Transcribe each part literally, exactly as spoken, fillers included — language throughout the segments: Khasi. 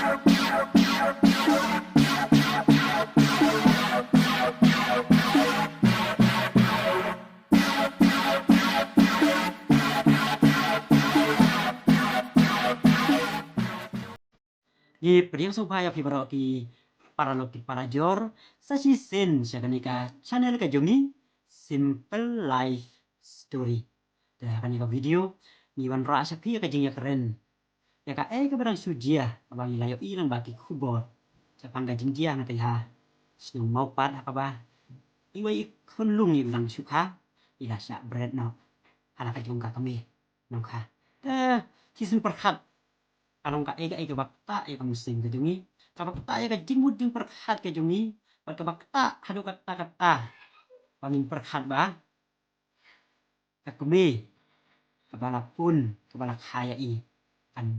Ngi pdiang sngewbha ïa phi baroh ki paralok ki parajor, sa shisien sha kane ka channel ka jong ngi, Simple Life Story. Te ha kane ka video ngi wanrah sha phi ïa ka jingïakren ïa kaei kaba dang shu jia kaba ngi la ïohi lyngba ki khubor shaphang ka jingjia na ka shnong Mawpat ha kaba iwei i khunlung iba dang shu kha i la shah bret noh ha la ka jong ka kmie nongkha. Te shisien pyrkhat ka long kaei kaei kaba ktah ïa ka mynsiem ka jong ngi, kaba ktah ïa ka jingmut jingpyrkhat ka jong ngi, bad kaba ktah haduh katta katta ba ngin pyrkhat ba ka kmie kaba la pun kaba la kha ïa i kan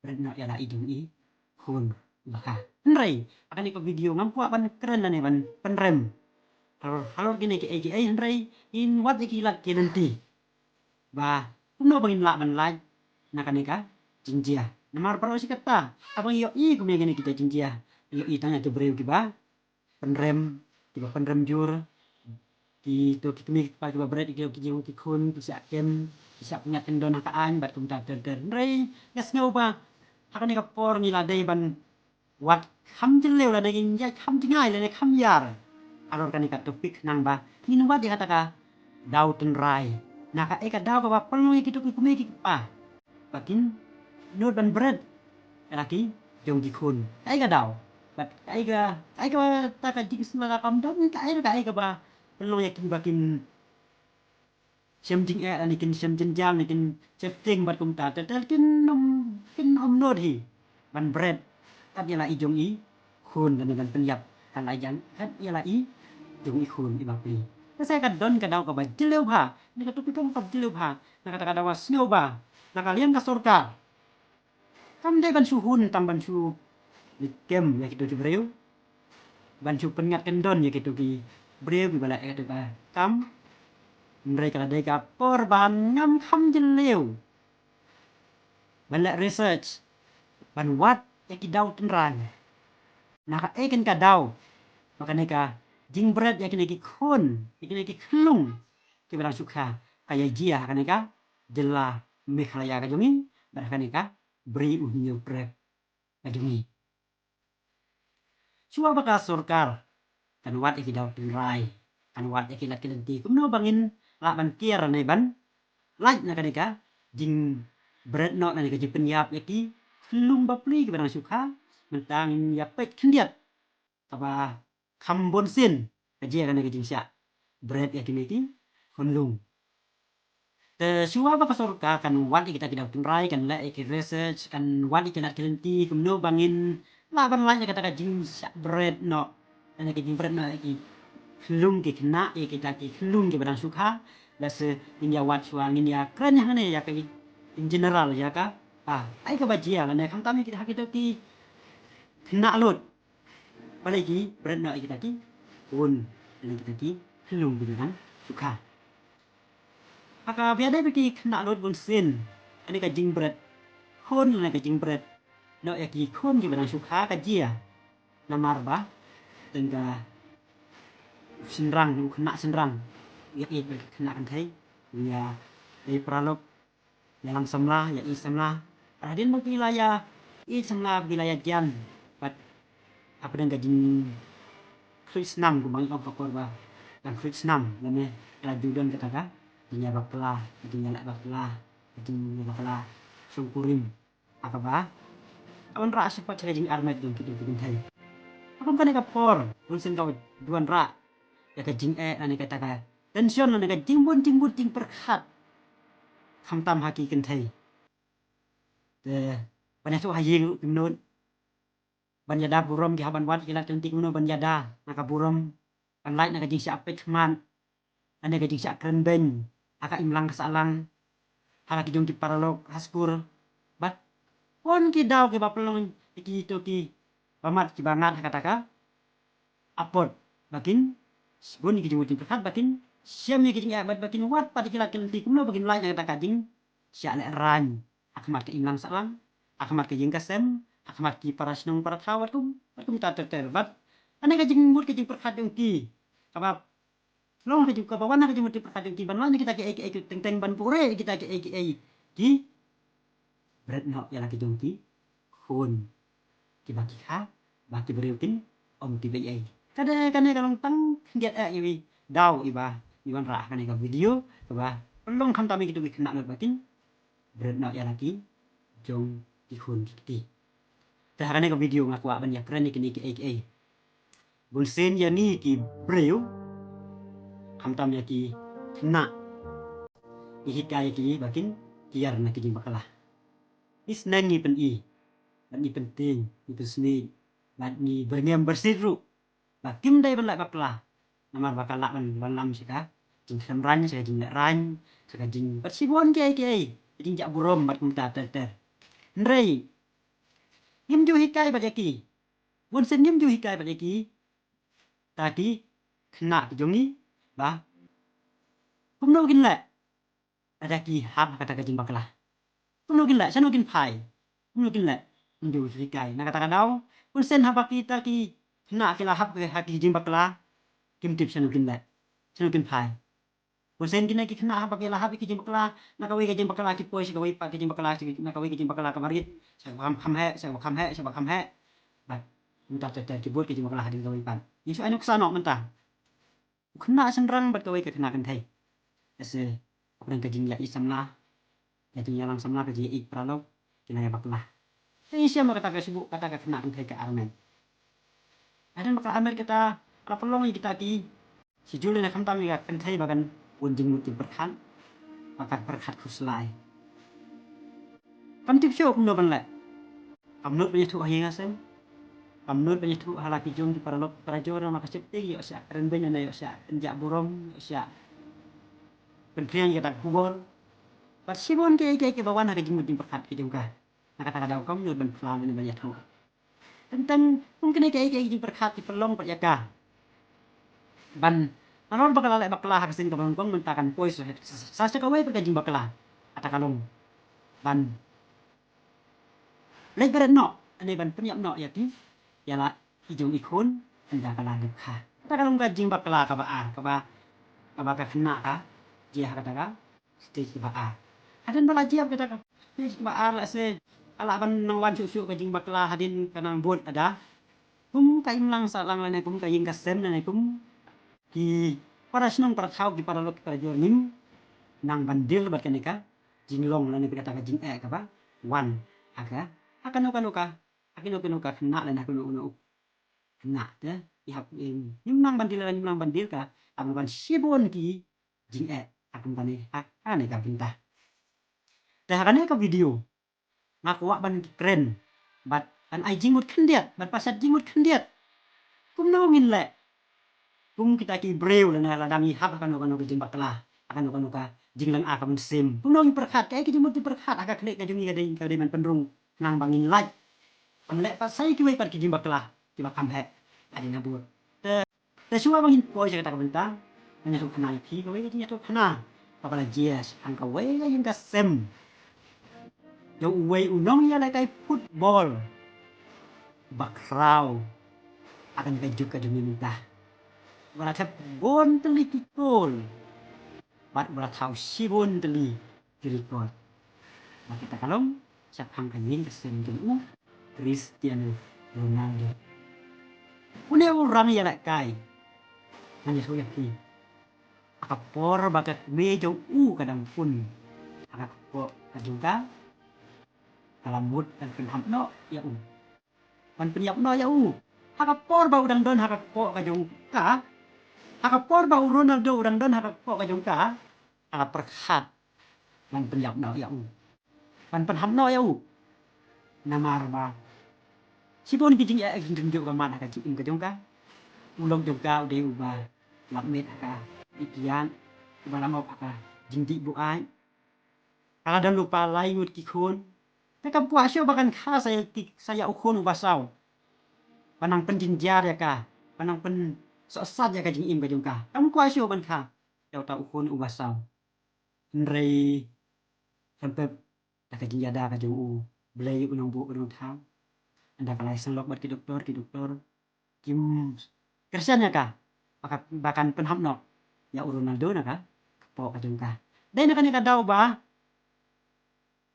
bret noh ïa la i jong i khun ba kha. Hynrei ha kane ka video ngam kwah ban kren lane ban pynrem halor halor kine kiei kiei, hynrei ngin wad ïa ki lad ki lynti ba kumno ba ngin lah ban lait na kane ka jingjia. Namar baroh shi katta haba ngi ïohi kum ïa kine kita jingjia, ngi ïohi tang ïa ki briew kiba pynrem, kiba pynrem jur, kito ki kmie ki kpa kiba bret ïa ki jong ki khun, ki shah kem, ki shah pynïap kyndon ha ka aiñ bad kumta ter ter. Hynrei nga sngew ba ha kane ka por ngi la dei ban wad kham jylliew lane ngin ïaid kham jngai lane kham ïar halor kane ka topic khnang ba ngin wad ïa kata ka daw tynrai, na kaei ka daw kaba pynlong ïa kito ki kmie ki kpa ba kin nud ban bret ïa la ki jong ki khun. Kaei ka daw, bad kaei ka, kaei kata ka jingsngewlada kam don, kaei ka, kaei kaba pynlong ïa ki ba kin shem jingeh lane kin shem jynjar ne kin shem tieng bad kumta ter ter, kin ym, kin ym nud hi ban bret kat ïa la i jong i khun lane ban pynïap ha la ïa kat ïa la i jong i khun i bapli. Te sa ka don ka daw kaba jylliew bha, ne ka topic kaba jylliew bha, na kata ka daw nga sngew ba na ka liang ka sorkar kam dei ban shu hun tam ban shu leit kem ïa kito ki briew, ban shu pynïap kyndon ïa kito ki briew kiba la ïa kito ka kam. Hynrei ka la dei ka por ban ngam kham jylliew ban leh research, ban wad ïa ki daw tynrai. Na kaei kane ka daw ba kane ka jingbret ïa kine ki khun, ïa kine ki khyllung kiba dang shu kha ka ïa jia ha kane ka jylla Meghalaya ka jong ngi bad ha kane ka Bri U Hynñiewtrep ka jong ngi. Shuwa ba ka sorkar kan wad ïa ki daw tynrai, kan wad ïa ki lad ki lynti kumno ba ngin lah ban kiar ne ban lait na kane ka jingbret noh ne ka jingpynïap ïa ki khyllung bapli kiba dang shu kha, mynta ngin ïa peit khyndiat kaba kham bun sien ka jia kane ka jingshah bret ïa kine ki khyllung. Te shuwa ba ka sorkar kan wad ïa kita ki daw tynrai, kan leh ïa ki research, kan wad ïa ki lad ki lynti kumno ba ngin lah ban lait ïa kata ka jingshah bret noh, ïa ka jingbret noh ïa ki khyllung ki khynnah, ïa kita ki khyllung kiba dang shu kha. Lehse ngin ïa wad shuwa, ngin ïa kren hangne ïa ka in general ïa ka, ah, kaei kaba jia lane khamtam ïa kita ha kito ki khynnah lut. Balei ki bret noh ïa kita ki khun lane kita ki khyllung kiba dang shu kha. Ha kaba ïadei bad ki khynnah lut bun sien, kane ka jingbret khun lane ka jingbret noh ïa ki khun kiba dang shu kha ka jia namar ba tang ka shynrang, u khynnah shynrang ïa ïeit bad ka khynnah kynthei, ïa dei paralok, ïalang samla, ïa ïeit samla. Hadien ba ki la ïa ïeit samla, ba ki la ïa jan bad hapdeng ka jingkhluit snam, kumba ngi ong ka por ba dang khluit snam lane ka la ju don kata ka jingïabakla, ka jingïaleh bakla, ka jingïabakla shongkurim. Ha kaba ka wanrah shaphang ka jingarmet jong kito ki kynthei. Ha kum kane ka por bun sien ka ju wanrah ïa ka jingeh lane kata ka tension lane ka jingbun jingbun jingpyrkhat khamtam ha ki kynthei. Te ban ïathuh ha ïing ruh kim nud, ban ïada burom ki hap ban wad ki lad ki lynti kumno ban ïada na ka burom, ban lait na ka jingshah peit khmat lane ka jingshah kren beiñ ha ka imlang ka sahlang, ha la ki jong ki paralok ha skur. Bad bun ki daw kiba pynlong ïa kito kiba mat kiba ngat ha kata ka apot ba kin, bun ki jingmut jingpyrkhat ba kin shem ïa ki jingeh bad ba kin wad pat ïa ki lad ki lynti kumno ba kin lait na kata ka jingshah lehraiñ ha khmat ka imlang sahlang, ha khmat ka ïing ka sem, ha khmat ki para shnong para thaw bad kum, bad kumta ter ter. Bad kane ka jingmut ka jingpyrkhat jong ki kaba long ka jing, kaba wan ha ka jingmut jingpyrkhat jong ki ban wan kita ki ei ki ei ki teng teng ban pure kita ki ei ki ei ki bret noh ïa la ki jong ki khun kiba ki kha ba ki briew kin ym tip ei ei. Kane kane ka long tang khyndiat eh iwi daw iba i wanrah kane ka video kaba long khamtam ïa kitu ki khynnah lut ba kin bret noh ïa la ki jong ki khun ki kti. Te ha kane ka video nga kwah ban ïakren ïa kine ki ei ki ei. Bunsien ïa ngi ki briew khamtam ïa ki khynnah ngi hikai ïa ki ba kin kiar na ki jingbakla. Ngi sneng ngi pyni bad ngi pyntieng ngi pynsniew bad ngi byrngem byrsit ruh ba kim dei ban leh bakla namar ba ka lah ban, ban lam sha ka jingkhlem rang, sha ka jingleh rang, sha ka jing bad shibun kiei kiei, ka jingjah burom bad kumta ter ter. Hynrei ngim ju hikai bad ïa ki. Bunsien ngim ju hikai bad ïa ki. Ta ki khynnah ki jong ngi ba kumno kin leh lada ki hap ha kata ka jingbakla. Kumno kin leh, shano kin phai, kumno kin leh. Ngim ju hikai. Na kata ka daw bunsien haba kita ki khynnah ki la hap ha ki jingbakla, kim tip shano kin leh, shano kin phai. Bunsien kine ki khynnah haba ki la hap ha ki jingbakla, na kawei ka jingbakla ki poi sha kawei pat ka jingbakla, na kawei ka jingbakla kaba rit sha kaba kham heh, sha kaba kham heh, sha kaba kham heh. Bad mynta ter ter ki bud ka jingbakla hadien kawei pat. Ngi shu ai nuksa noh mynta. U khynnah shynrang bad kawei ka khynnah kynthei. Ase, hapdeng ka jingïaid samla, ka jingïalang samla, ka jingïaid paralok, ki la ïa bakla. Te ngi shem ba kata ka shu, kata ka khynnah kynthei ka armet. Hadien ba ka armet kata, ka la pynlong ïa kita ki. Shi jul ne khamtam ïa ka kynthei ba kan bun jingmut jingpyrkhat, ba kan pyrkhat khuslai. Kam tip shuh kumno ban leh. Kam nud ban ïathuh ha ïing ha sem. Kam nud ban ïathuh ha la ki jong ki paralok parajor, na ka sheptieng ïoh sha kren beiñ ne ïoh sha kren jah burom, ïoh sha pynphriang ïa kata ka khubor. Bad shibun kiei kiei kiba wan ha ka jingmut jingpyrkhat ki jong ka. Na kata ka daw kam nud ban phla ne ban ïathuh. Teng teng kum kine kiei kiei ki jingpyrkhat ki pynlong pat ïa ka. Ban nalor ba ka la leh bakla ha ka sien kaba nyngkong mynta kan poi sa, sa, sa kawei pat ka jingbakla. Kata ka long ban leit bret noh, ne ban pynïap noh ïa ki, ïa la ki jong i khun ynda ka la dep kha. Kata ka long ka jingbakla kaba ar, kaba, kaba ka khynnah ka jia ha kata ka stage kaba ar. Hadien ba la jia ha kata ka stage kaba ar, lehse ka lah ban nang wan shuh shuh ka jingbakla hadien ka nang bud, lada kum ka imlang sahlang lane kum ka ïing ka sem lane kum ki para shnong para thaw, ki paralok ki parajor ngim nang ban deal bad kane ka jinglong lane bad kata ka jingeh kaba wan ha ka, ha kano kano ka, ha kano kano ka khynnah lane ha kano kano u khynnah. Te i hap, i ngim nang ban deal, ngim nang ban deal ka, ka ban wan shibun ki jingeh ha kane, ha kane ka bynta. Te ha kane ka video nga kwah ban kren bad ban ai jingmut khyndiat, ban pasat jingmut khyndiat. Kumno ngin leh kum kita ki briew lane lada ngi hap ha kano kano ka jingbakla, ha kano kano ka jinglynga ka mynsiem, kumno ngin pyrkhat, kaei ka jingmut jingpyrkhat ha ka khlieh ka jong ngi ka dei, ka dei ban pynrung khnang ba ngin lait ban leh pat sa ïa kiwei pat ki jingbakla kiba kham heh hadien nabud. Te, te shuwa ba ngin poi sha kata ka bynta, ngan ïathuh khana ïa phi kawei ka jingïathuh khana kaba la jia shaphang kawei ka ïing ka sem jong uwei u nongïalehkai football ba khraw ha kane ka juk ka jong ngi mynta, ba la thep bun tylli ki goal bad ba la thaw shibun tylli ki record. Bad kata ka long shaphang ka ïing ka sem jong u Cristiano Ronaldo. Une u nongïalehkai, ngan ïathuh ïa phi, ha ka por ba ka kmie jong u ka dang pun ha ka kpoh ka jong ka, ka la mut ban pynhap noh ïa u, ban pynïap noh ïa u. Ha ka por ba u dang don ha ka kpoh ka jong ka, ha ka por ba u Ronaldo u dang don ha ka kpoh ka jong ka, ka la pyrkhat ban pynïap noh ïa u, ban pynhap noh ïa u. Namar ba shibun ki jingeh ki jingdih ka man ha ka jingim ka jong ka. U lok jong ka u dei uba lap miet ha ka ïing ki ïat, uba langop ha ka jingdih buaid. Ka la don lypa lai ngut ki khun. Te kam kwah shuh ba kan kha sa ïa ki, sa ïa u khun uba saw ban nang pynjynjar ïa ka, ban nang pynsohsat ïa ka jingim ka jong ka. Kam kwah shuh ban kha ïa uta u khun uba saw. Hynrei, khlem pep da ka jingïada ka jong u Blei u nongbuh u nongthaw, Ynda ka la ïaseng lok bad ki doktor, ki doktor kim kyrshan ïa ka ba ka, ba kan pynhap noh ïa u Ronaldo na ka kpoh ka jong ka. Dei na kane ka daw ba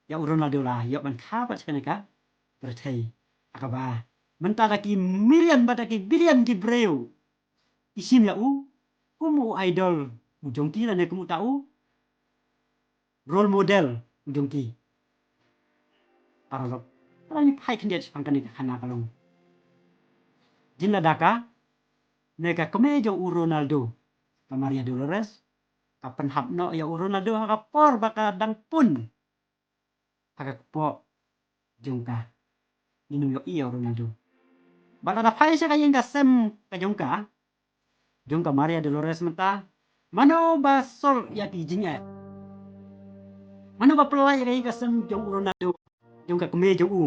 ïa u Ronaldo la ïoh ban kha pat sha kane ka pyrthei, ha kaba mynta da ki million bad da ki billion ki briew ki shim ïa u kum u idol u jong ki lane kum uta u role model u jong ki. Paralok, paralok, ngi phai khyndiat shaphang kane ka khana ka long, jin lada kane ka kmie jong u Ronaldo, ka Maria Dolores, ka pynhap noh ïa u Ronaldo ha ka por ba ka dang pun ha ka kpoh jong ka, ngin ym ïohi ïa u Ronaldo. Bad lada phai sha ka ïing ka sem ka jong ka, jong ka Maria Dolores mynta, mano ba sor ïa ki jingeh? Mano ba pynlait ïa ka ïing ka sem jong u Ronaldo, jong ka kmie jong u,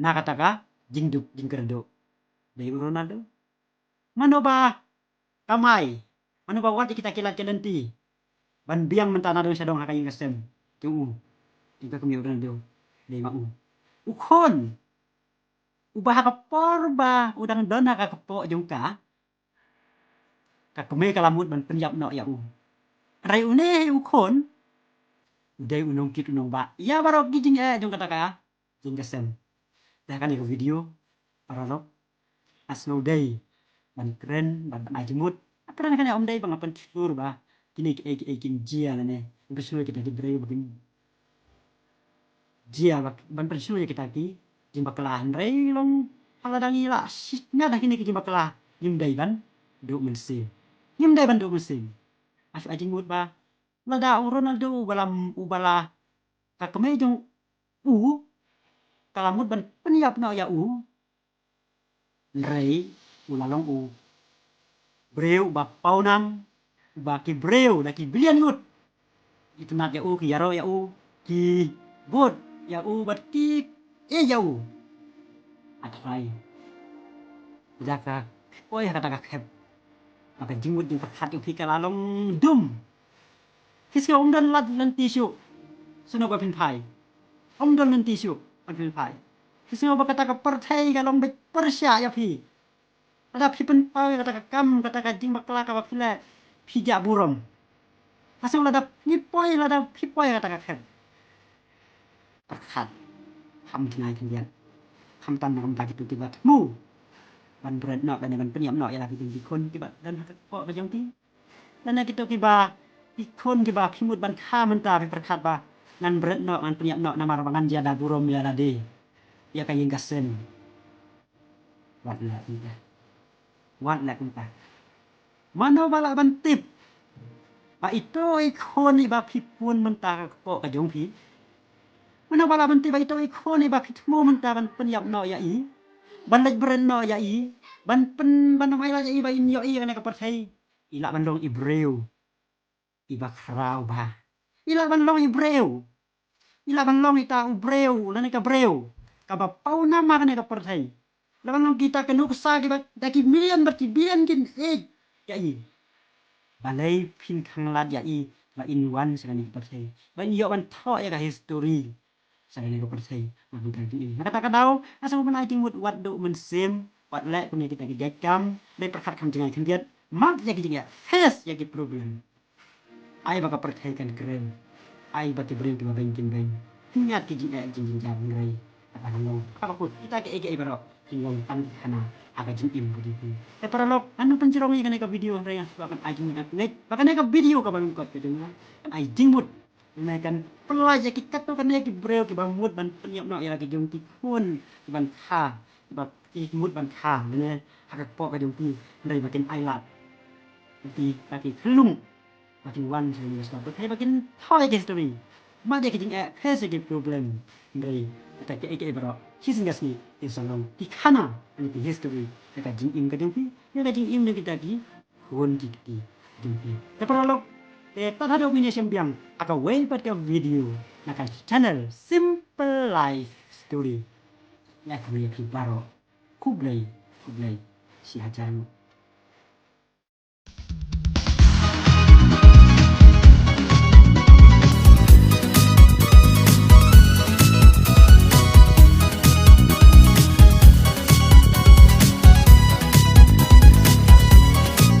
na kata ka jingduk jingkyrduh? Dei u Ronaldo. Mano ba kamai, mano ba wad ïa kita ki lad ki lynti ban biang mynta na dong sha dong ha ka ïing ka sem jong u, jong ka kmie u Ronaldo? Dei ma u, u khun, uba ha ka por ba u dang don ha ka kpoh jong ka, ka kmie ka la mut ban pynïap noh ïa u. Hynrei une u khun u dei u nongkit u nongbah ïa baroh ki jingeh jong kata ka ïing ka sem. Te ha kane ka video, paralok, nga sngew dei ban kren, ban ai jingmut. Nga kren kane ym dei ba nga pynshlur ba kine kiei kiei kin jia lane ban pynshlur kita ki briew ba kin jia ba, ban pynshlur ïa kita ki jingbakla. Hynrei long ha lada ngi la sngewthuh ha kine ki jingbakla, ngim dei ban duh mynsiem. Ngim dei ban duh mynsiem. Nga shu ai jingmut ba lada u Ronaldo uba la, uba la, ka kmie jong u ka la mut ban pynïap noh ïa u, hynrei u la long u briew uba pawnam, uba ki briew da ki billion ngut ki itynnad ïa u, ki ïaroh ïa u, ki bud ïa u bad ki ïeit ïa u. Hynrei da ka poi ha kata ka khep, ba ka jingmut jingpyrkhat jong phi ka la long dum. Phi sngew ym don lad lynti shuh shuh ba phin phai. Ym don lynti shuh ba phin phai. Phi sngew ba kata ka pyrthei ka long beit pyrshah ïa phi. Lada phi pynpaw ïa kata ka kam, kata ka jingbakla kaba phi leh, phi jah burom. Phi sngew lada phi poi, lada phi poi ïa kata ka khep, pyrkhat kham jngai khyndiat. Khamtam na ka bynta kito kiba thmu ban bret noh lane ban pynïap noh ïa la ki jong ki khun kiba don ha ka kpoh ka jong ki. Lane kito kiba, ki khun kiba phi mut ban kha mynta, phi pyrkhat ba ngan bret noh, ngan pynïap noh namar ba ngan jia da burom ïa lade, ïa ka ïing ka sem. Wat leh kumta. Wat leh kumta. Mano ba lah ban tip ba ito i khun iba phi pun mynta ha ka kpoh ka jong phi? Mano ba lah ban tip ba ito i khun iba phi thmu mynta ban pynïap noh ïa i, ban leit bret noh ïa i, ban pyn, ban ym ailad ïa i ba in ïohi ïa kane ka pyrthei, i lah ban long i briew iba khraw bha. I lah ban long i briew, i lah ban long ita u briew lane ka briew kaba pawnam ha kane ka pyrthei. Lah ban long kita ka nuksa kiba da ki million bad ki billion kin ïeit ïa i. Balei phin khanglad ïa i ba in wan sha kane ka pyrthei, ba in ïoh ban thoh ïa ka history sha kane ka pyrthei? Na kata ka daw nga sngewbha ban ai jingmut, wat duh mynsiem, wat leh kumne kita ki jait kam. Dei pyrkhat kham jngai khyndiat, map ïa ki jingeh, face ïa ki problem. Ai ba ka pyrthei kan kren, ai ba ki briew kiba beiñ kin beiñ. Pynïaid ki jingeh jingjynjar, hynrei kaba long, kaba kut, kita kiei kiei baroh kin long tang ki khana ha ka jingim ka jong phi. Te paralok, ngan ym pynjrong ïa kane ka video, hynrei nga shu kwah ban ai jingmut, nga ngeit ba kane ka video kaba lyngkot ka jong nga kan ai jingmut. Lane kan pynlait ïa ki katto katne ki briew kiba mut ban pynïap noh ïa la ki jong ki khun kiban kha, kiba ki mut ban kha lane ha ka kpoh ka jong ki, hynrei ba kin ailad. Ki, ba ki khlung, ba kin wan sha ïing ka sem, ba kin thoh ïa ki history, map ïa ki jingeh, face ïa ki problem. Hynrei kita kiei kiei baroh shisien ka sngi kin sa long ki khana, ïa ki history ïa ka jingim ka jong phi, ïa ka jingim jong kita ki khun ki kti jong phi. Te paralok, te tad haduh ngin ïashem biang ha kawei pat ka video na ka channel Simple Life Story. Nga khublei ïa phi baroh. Khublei, khublei shihajar nguh.